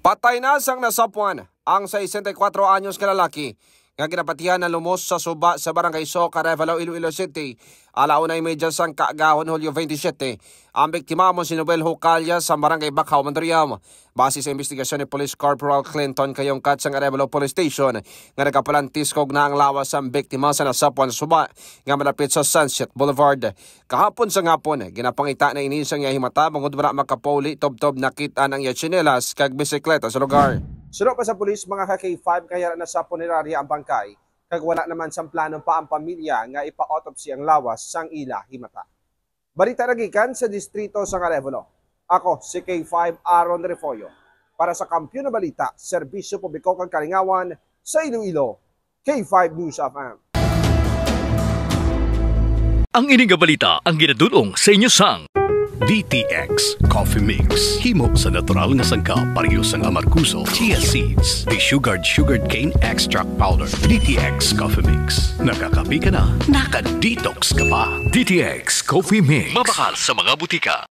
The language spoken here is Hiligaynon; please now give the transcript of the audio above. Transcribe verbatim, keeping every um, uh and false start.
Patay na sang nasapwan ang sesenta y kuwatro anyos nga lalaki nga ginapatihan na lumos sa suba sa Barangay Soc, Arevalo, Iloilo City, ala una y media sang kaagahon, Hulyo twenty-seven. Ang biktima amo si Nobel Hucalla sa Barangay Bacao, Mandurriao. Base sa investigasyon ni Police Corporal Clinton Kayongkat sang Arevalo Police Station, nga nagapalantiskog na ang lawas sang biktima sa nasapwan suba nga malapit sa Sunset Boulevard. Kahapon sang hapon, ginapangita na ini sang iya himata bangod wala makapauli tubtob nakit-an ang iya tsinelas kag bisikleta sa lugar. Suno pa sa pulis, mga ka-K five, kay ara na sa punerarya ang bangkay, kag wala naman sang plano pa ang pamilya nga ipa-autopsy ang lawas sang ila himata. Balita nagikan sa distrito sang Arevalo. Ako si K five Aaron Refollo para sa Kampiyon na Balita, Serbisyo Publiko kag Kalingawan sa Iloilo, K five News F M. Ang ini nga balita ang ginadul-ong sa inyo sang D T X Coffee Mix. Himo sa natural nga sangkap, pareho sang amargoso, chia seeds, desugared sugarcane extract powder. D T X Coffee Mix. Nakakape ka na, naka-detox ka pa. D T X Coffee Mix. Mabakal sa mga butika.